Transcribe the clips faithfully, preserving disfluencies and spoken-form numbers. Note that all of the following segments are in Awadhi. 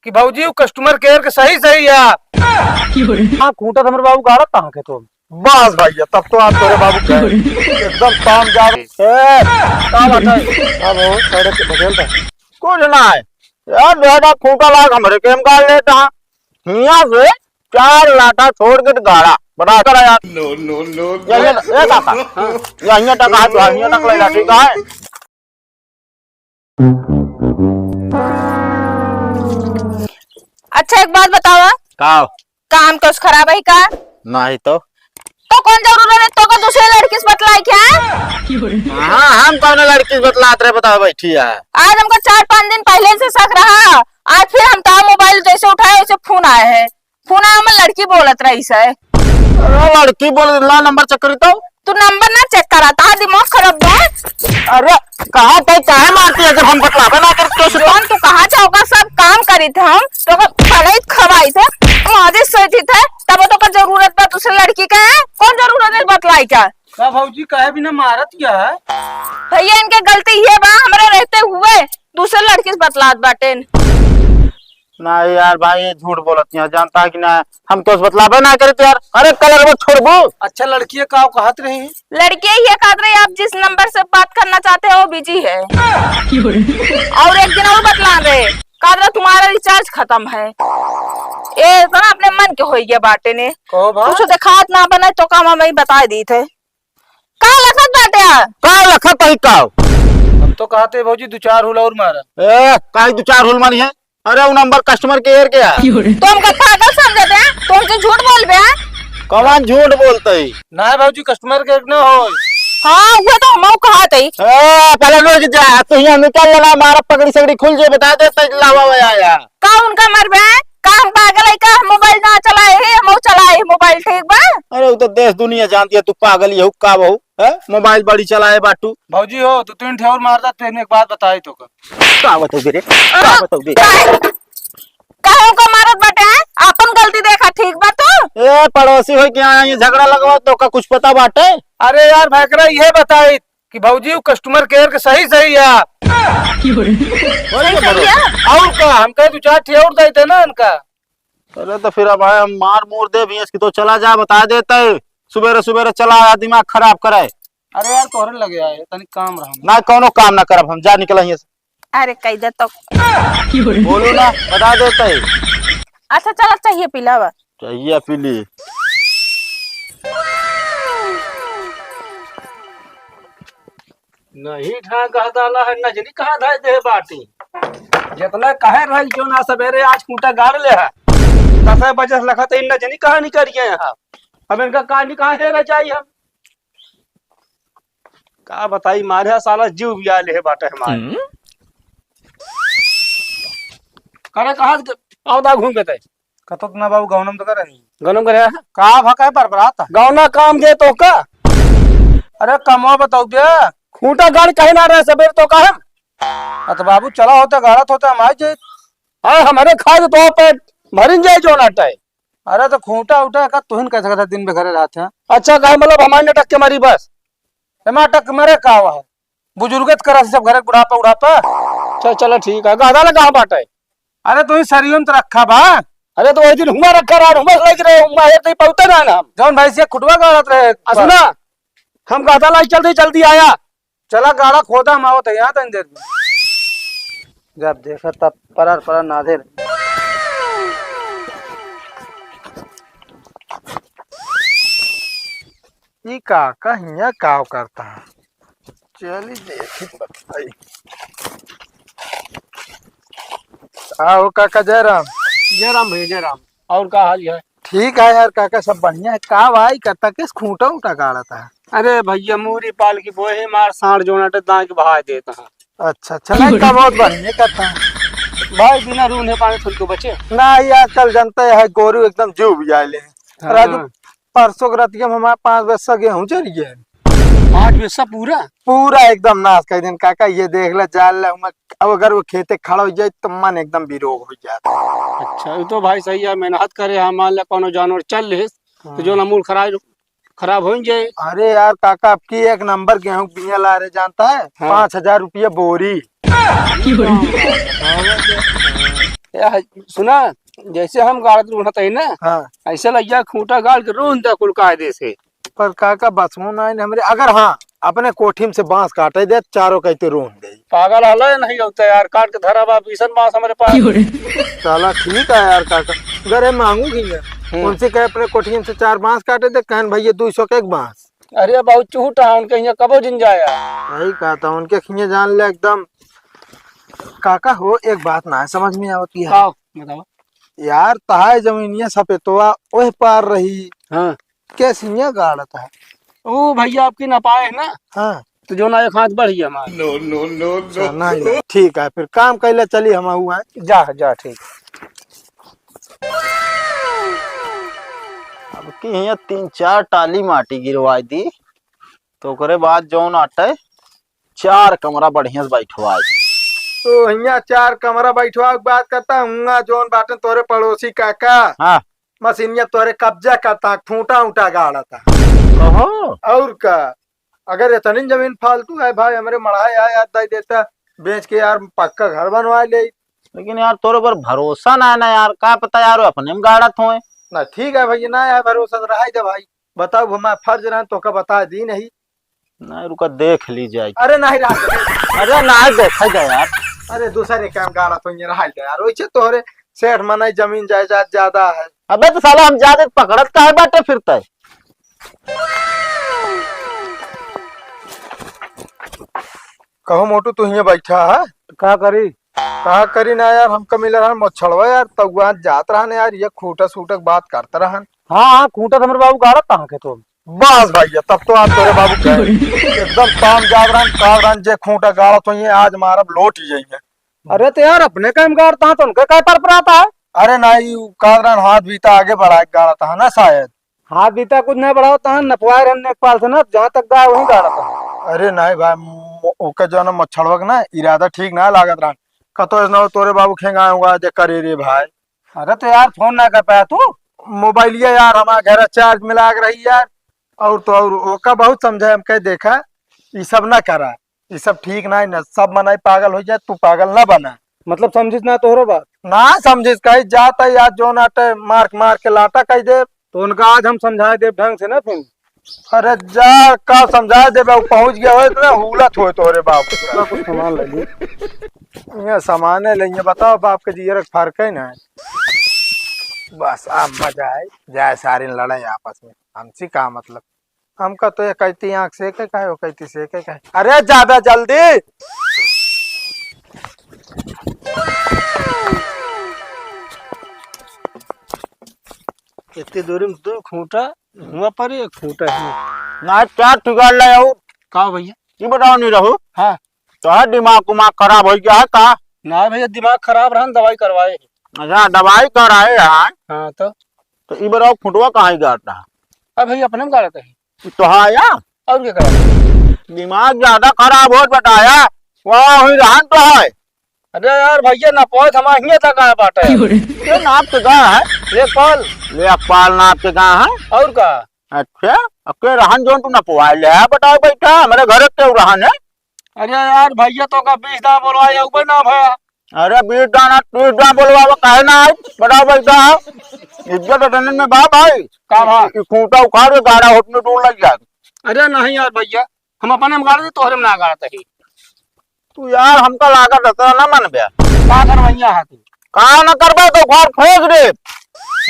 कि भौजी, वो customer care के सही सही है। हाँ, खूंटा तो हमरे बाबू गाड़त कहाँ के तो। बस भैया, तब तो आप तोरे बाबू गए। एकदम काम जा। ए, का बात है? अब वो सड़क के बगल का। कुछ ना है। यार, बेटा, खूंटा लाग हमरे के हम गाड़ लेता। हियाँ से चार लाटा छोड़ के तो गाड़ा। बना कर यार। No, no, no, no। या, या, ए काका। हाँ। या, हियाँ तक आ, तो हियाँ तक ले जा, ठीक है? अच्छा, एक बात बतावा। का? काम कुछ खराब है का? नहीं तो। तो कौन जरूरत है तो का दूसरे लड़की से बतलाई क्या? हाँ, हम कौन लड़की से बतलात रहे, बताओ, बैठी है। आज हमका चार पाँच दिन पहले से शक रहा, आज फिर हम तो मोबाइल जैसे उठाए वैसे फोन आए है। फोन आया, हमर लड़की बोलत रही से। अरे लड़की बोल, ला नंबर चेक करी तो। तू नंबर ना चेक करा, तार दिमाग खराब बा। अरे कहा तै काहे मारती है जब हम बतलावे ना करत तो से? कौन तू कहाँ जाओगा, सब काम करी थे हम, तो का खवाई थे, मालिश सोई थे, तब तो का जरूरत बा दूसरे लड़की का है? कौन जरूरत है बतलाई का? का भौजी काहे बिना मारत क्या है? भैया इनके गलती ये बा, हमरे रहते हुए दूसरे लड़की से बतलात बाटेन। ना यार भाई, ये झूठ बोलत है, जानता है कि ना, हम तो बतलाबे ना करते यार। अरे कलर वो छोड़बू। अच्छा लड़कियाँ का कहत रही? लड़कियाँ ये कहत रही, आप जिस नंबर से बात करना चाहते हैं वो बिजी है। और एक दिन और बतला रहे, कहत रहे तुम्हारा रिचार्ज खत्म है। ये इतना अपने मन के होई गया बाटे ने। कहो भा? कुछ देखात ना बने तो काम हम ही बता दी थे। का लखत बाटे? का लखत है का? हम तो कहते भौजी दू चार हुल और मारा। ए, काहे दू चार हुल मारी है? अरे वो नंबर कस्टमर केयर के है। तो हमका पागल समझते हैं, तो हमसे झूठ बोलबे हैं। कौन झूठ बोलते ही? ना भौजी, कस्टमर केयर ना हो। हाँ, वो तो हम कहा थे। ए, पहले रुक जा, तू यहाँ निकल लेना, हमारा पगड़ी सगड़ी खुल जाए, बता दे तो लावा आया। का उनका मरबे? का हम पागल है का? हम मोबाइल ना चलाए है, हम चलाए है मोबाइल, ठीक बा? अरे वो तो देश दुनिया जानती है तू पागल ही हो का बहू, हैं? मोबाइल बड़ी चलाए बाटू। भौजी हो, दो तीन ठे और मार दा, तेने एक बात बताई तो का। का बताऊ बे रे? का बताऊ बे? काहे, काहे उनका मारत बाटे हैं? आपन गलती देखा, ठीक बा तू? ए पड़ोसी हो क्या ये झगड़ा लगवा तो का कुछ पता बाटे? अरे यार भैकरा ये बताई कि भौजी वो कस्टमर केयर के सही सही है। सही सही है? और का, हम कहे दो चार ठे और दे देना इनका। अरे तो फिर अब हम मार मूर दे भैंस की, तो चला जा, बता देते सुबेरे सुबेरे चला आया दिमाग खराब करे। अरे यार तोहरे लगे आए तनी काम रहा। ना कौनो काम ना करब हम, जा निकल यहाँ से। अरे कह दे तो। बोलो ना, बता देते। अच्छा चला, चाहिए पिलावा। चाहिए पी ली। नहीं ढांग कहदाला है, न जनी कहाँ धाय दे बाटी। जितना कहे रही जो ना सवेरे आज खूंटा गाड़ ले है। दस बजे से लखत है, न जनी कहाँ निकल गए हैं। अब इनका का निकाहे रह जाई हम। का बताई, मारे साला जीव बिया ले है बाटे हमारे। हम्म। करे कहाँ से, आओ दा घूम के तय। कतो तो ना बाबू, गौनम तो करे नहीं। गौनम करे है? का भा, काहे बरबरात? गौना काम दे तो का? अरे कमवा बताऊ बे। खूंटा गाड़ कहीं ना रहे सबेर तो का हम? अत बाबू चला होता, गाड़त होता, हम आ जाइत। अरे हमारे खाए तो पेट भरिन जाए जो नाटा है। अरे तो खूंटा उठा का तुहिन कह सकता दिन भर घरे रहत है। अच्छा कहे मतलब हमारे नाटक के मारी बस। एमा अटक के मरे का हुआ है? बुजुर्गत करा सब घरे बुढ़ापा उढ़ापा। चल चला ठीक है, गहदा लगा बाटे। अरे तू ही सरियम तो रखा बा। अरे तो वही दिन हुआ रखा रहा, हुआ से लेके रहे, हुआ है तो ही पहुंचे ना ना हम। जौन भैंसिया खुटवा गाड़त रहे। आ सुना, हम गहदा लाई चलते जल्दी आया। चला गाड़ा खोदा हम आवत है यहाँ तनी देर में। जब देखा तब परर परर नाधे रहे। ई का, का हियाँ काव करता है? चली देखी बताई। आओ काका जयराम। जयराम भैया, जयराम। और का हाल है? ठीक है यार काका, सब बढ़िया है। का भाई करता, किस खूंटा उटा गाड़ा था? अरे भैया, मूरी पाल की बोहे मार सांड जोना टे दांग बहा देता है। अच्छा, अच्छा, नहीं, का बहुत बढ़िया करता है। भाई, बिना रूने पानी थोड़ी को बचे। ना, ये आजकल जनता है, गोरू एकदम जीव भी जाए ले। हाँ। राजू, परसों के रात के हमारे पाँच बस्सा गेहूं चढ़ गया है। पाँच बस्सा पूरा? पूरा एकदम नाश कर देन काका, ये देख ले, जान ले, हम अब अगर वो खेते खड़ा हो जाए तो मन एकदम बिरोग हो जाता। अच्छा, ये तो भाई सही है, मेहनत करे, हाँ, मान ले कोनो जानवर चल ले, तो हाँ। जो ना मूल खराब, खराब हो ही जाए। अरे यार काका, अब की एक नंबर गेहूं बिया ला रहे, जानता है? हाँ। पाँच हजार रुपया बोरी। ए, सुना, जैसे हम गाड़त रोहत है ना, हाँ। ऐसे लइया खूंटा गाड़ के रोन दे कुल कायदे से। पर काका, बसवो ना है हमरे, अगर हाँ, अपने कोठी में से बांस काटे दे, चारों कहते रोन दे। पागल हला या नहीं होता यार, काट के धरा बा, बीसन बांस हमरे पास। क्यों रे? चला ठीक है यार काका, अगर ये मांगू ही है, हम्म। उनसे कहे अपने कोठी में से चार बांस काटे दे, कहन भैया दो सौ के एक बांस। अरे बहुत चूटा है उनके हियाँ, कबो जिन जाया। वही कहता हूँ, उनके हियाँ जान ले एकदम। काका हो, एक बात ना है समझ में आवती है। का? बताओ। यार, तहाय जमीनिया सपेतवा ओह पार रही। हाँ। के सिंह गाड़त है? ओ भैया, आपकी नपाए है ना? हाँ। तो जो ना एक हाथ बढ़िया हमारा। No, no, no, no। अच्छा, नहीं, नहीं। ठीक है, फिर काम कैला चली हम हुआ। जा, जा, ठीक। अब की हियाँ तीन चार टाली माटी गिरवाई दी, तो ओकरे बाद जौन आटे चार कमरा बढ़िया से बैठवाई दी। तो हियाँ चार कमरा बैठवा के बात करता, हुआ जौन बाटे तोरे पड़ोसी काका। हाँ। मशीनिया तोरे कब्जा करता, खूंटा ऊंटा गाड़ता। ओहो। और का? अगर इतनी जमीन फालतू है भाई, हमरे मढ़ाई है यार, दे देता, बेच के यार पक्का घर बनवा ले। लेकिन यार, तोरे पर भरोसा ना है ना यार, का पता यार, वो अपने में गाड़त होए। ना, ठीक है भैया, ना है भरोसा तो रहा दे भाई, बताओ, हमारा फर्ज रहा तो का बता दी नहीं। नहीं, रुका, देख ली जाए। अरे नहीं, रहा दे। अरे नहीं, देखा जाए यार। अरे दूसरे काम गाड़त होइए, रहा दे यार, वैसे तोहरे सेठ मनाई जमीन जायदाद ज्यादा है। अबे तो साला हम ज्यादा पकड़त काहे बाटे फिरता है? कहो मोटू, तू हियाँ बैठा है? का करी? का करी ना यार, हमका मिला रहा मच्छड़वा यार, तब वहाँ जात रहा ना यार, ये खूटा सूटा के बात करता रहा। हाँ, हाँ, खूटा तो हमरे बाबू गाड़त कहाँ के तो। बस भैया, तब तो आप तोरे बाबू के एकदम ताम जात रहन, काल रहन जे खूंटा गाड़त होइए, आज मारब लोट ही जाइए। अरे तो यार, अपने काम गाड़ता है तो उनके काय पर पराता है? अरे नहीं, उ काल रहन हाथ बीता आगे बढ़ा के गाड़ता है ना शायद। हाथ बीता कुछ नहीं बढ़ाता है, नपवाए रहन नेकपाल से ना, जहाँ तक गाय वहीं गाड़ता है। अरे नहीं भाई, मो-, ओके जो ना मच्छड़वा के ना इरादा ठीक ना लागत रहन। कतो ऐसा हो तोरे बाबू खेंगा होगा जे करे रे भाई। अरे तो यार, फोन ना कर पाया तू? मोबाइलिया यार हमारे घर चार्ज में लाग रही यार, और तो और ओका बहुत समझाए, हम कह देखा, ई सब ना करा, ई सब ठीक ना है ना, सब मनाई पागल हो जाए, तू पागल ना बना। मतलब समझिस ना तोहरो बात? ना समझिस, कही जाता यार, जो नाटे मार मार के लाटा कह दे। तो उनका आज हम समझाए देब ढंग से ना फिर। अरे जा, का समझाए देबे, उ पहुँच गया होए तो ना हुलत होए तोरे बाप। इतना कुछ सामान ले ली। ये सामाने लेंगे, बताओ बाप के जियर के फर्क है ना। बस अब मजा आए, जाए सारे लड़े आपस में, हमसे का मतलब। हमका तो ये कहती आँख से के कहे, वो कहती से के कहे। अरे जाबे जल्दी। इतनी दूरी में दो खूंटा हुआ पर एक फूटा ही। ना, चार ठो गाड़ लाया हूँ। का भैया? ये बताओ नहीं रहू। हाँ। तो है दिमाग उमाग खराब हो गया है का? ना भैया, दिमाग खराब रहा, दवाई करवाए। अच्छा, दवाई कराए हैं। हाँ तो? तो ये बताओ, खुटवा कहाँ ही गाड़ता है? अब भैया, अपने में गाड़ता है। तो हाँ या? और क्या करा? दिमाग ज्यादा खराब हो बताया, वहाँ हुई रहन तो है। अरे यार भैया, नपवाए तो हमारे हियाँ तक आया बाटे। क्यों रे? ये नाप के गाय है? लेखपाल। लेखपाल नाप के गाय है? और का? अच्छा, अब के रहन जोन तू नपवाए ले आया, बताओ बैठा, हमारे घर के रहन है? अरे यार भैया, तो का बीस दाना बोलवाए, ऊपर ना भया। अरे बीस दाना, तीस दाना बोलवावा, काहे ना आई? बताओ बैठा, इज्जत अटनन में बा भाई। का भा? ई खूंटा उखाड़ के गाड़ा होटने दूर लग जाए। अरे नहीं यार भैया, हम अपने में गाड़ दी, तोहरे में ना गाड़त ही। तू यार हमका लागत है, तोरा ना मन बे। का करवैया है तू? का ना करबे तो घर फेंक दे।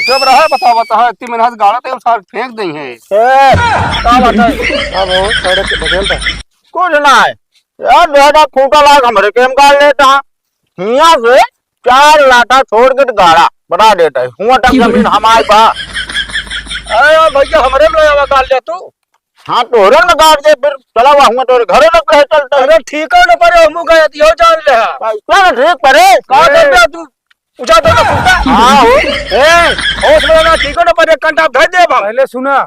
जब रहे बताओ, बताओ, इतनी मेहनत गाड़त है, हम सार फेंक दें हैं। ए, का बात है? अब हो, सड़क के बदल दे। कुछ ना है। यार, दादा खूंटा लाग हमरे के हम गाड़ लेता। हियाँ से चार लाटा छोड़ के तो गाड़ा बना देता है। हुआ तक जमीन हमारे बा। अरे यार भैया, हमरे में लगा गाड़ ले तू। हाँ, तोहरे में गाड़ दे, फिर चला हुआ हुआ तोरे घरे लग रहे चलते। अरे ठीक है ना, पर हमू गए, यो जान ले। कैसा ना ठीक परे? का ए। कर रहा तू? उठा दो ना कुत्ता। हाँ, हो। ए, होश में ना, ठीक है ना, पर एक कंटाप धर दे अब। पहले सुना।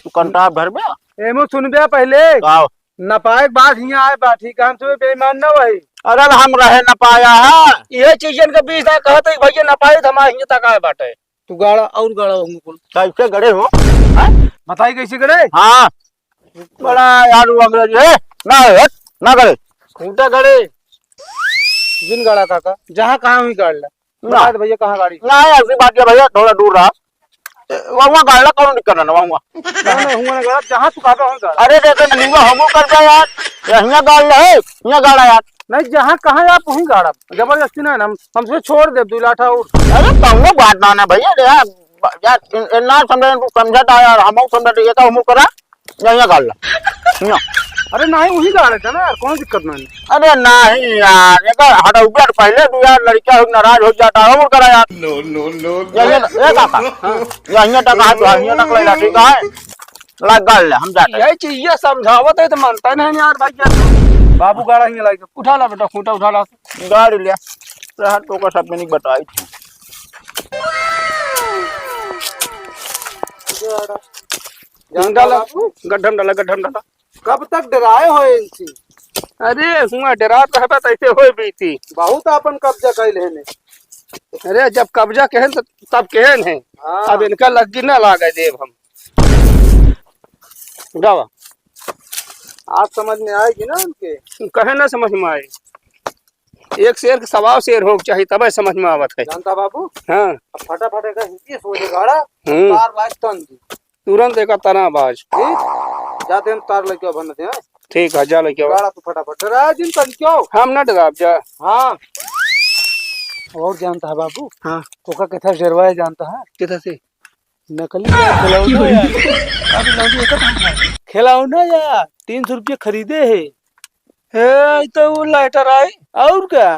तू कंटाप धर बे? एमो सुन बे पहले। का? नपाए के बाद हियाँ आए बा, ठीक है, हमसे बेईमान ना वही। अरे हम रहे नपाया है। ये चीजन के बीच ना कहते भैया नपाए तो हमारे हियाँ तक आए बाटे। तू गाड़ा और गाड़ा हो मुकुल। कैसे गड़े हो? हैं? बताई कैसे गड़े? हाँ। बड़ा यार वो अंग्रेजी है। ना हट, ना गड़े। खूंटा गड़े। जिन गाड़ा काका, जहाँ कहाँ हुई गाड़ ला। बता दे भैया, कहाँ गाड़ी? ना, ऐसी बात है भैया, थोड़ा दूर रहा। ए, वहाँ गाड़ला, कौनो दिक्कत ना, वहाँ। नहीं, नहीं, हुआ ना गाड़ा, जहाँ तू कहबे, वहीं गाड़ा। अरे, देखे ना, निंगा हमू कर दे यार। ये हियाँ गाड़ ले, हियाँ गाड़ा यार। नहीं, जहाँ कहाँ आप वहीं गाड़ा। जबरदस्ती ना, हम, हमसे छोड़ दे, दो लाठा और। अरे, कौनो बात ना, ना भैया, रे यार, ब-, यार, इन, इन ना समझे, तू समझा था यार, हमहू समझा था, ये का हमू करा? या, या गाड़ ला। ना। अरे नाही, वही गाड़े थे ना यार, कौनो दिक्कत नहीं। अरे नाही यार, एकर हटौबे तो पहले तू यार, लड़का हो नाराज हो जाता है, और करा यार। No, no, no, या, या, no। ए काका, हाँ। या, हियाँ तक आ, तू हियाँ तक ले ला, ठीक है? ला गाड़ ले, हम जाते हैं। यही चीज ये समझावत है तो मानता नहीं यार भाई, क्या? बाबू गाड़ा हियाँ लाइके। उठा ला बेटा, खूंटा उठा ला। गाड़ ले। रहा तो का सब मैंने बताई थी। जानता डाला, बाबू? गड्ढम डाला, गड्ढम डाला। कब तक डराए हो इनसे? अरे, हुआ डरात रहबा, तैसे होए बीती। बहुत आपन कब्जा कैल है ने। अरे, जब कब्जा कहन, त-, तब कहन है। हाँ। अब इनका लग्गी ना लागे देब हम। गावा। आज समझ में आएगी ना उनके। कहे ना समझ में आए। एक शेर के सवा शेर हो चाहिए, तबे समझ में आवत है। जानता बाबू? हाँ। अब फटाफट एकर हिंदी सोचे गाड़ा, हम्म। तार लाइट तन दी। तुरंत एकर तना बाज। ठीक? जाते हम तार लेके बन दे, हाँ? ठीक है, जा लेके आओ। गाड़ा तू फटाफट। डरा जिन तन क्यों? हम ना डराब जा। हाँ। और जानता है बाबू? हाँ। तोका कितना डरवाए जानता है? कितना से? नकली यार, खिलौना यार। अरे लौंडी, एकर दाम का है? खिलौना यार, तीन सौ रुपये खरीदे है। हे, ई तो वो लाइटर आई, और का?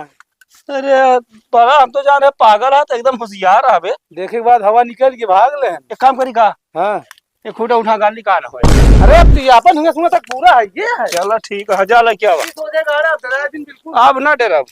अरे, बड़ा हम तो जाने पागल है, तो एकदम होशियार है बे। देखे के बाद हवा निकल के भाग ले। एक काम करी का? हाँ। एक खूंटा उठा गाड़ ली, का ना होए। अरे, अब तो ये अपन हिंगा सुना तक पूरा है, ये है। चलो ठीक है, जा लेके आवा। ये सोचे गाड़ा, डरा दिन बिल्कुल। अब ना डरब।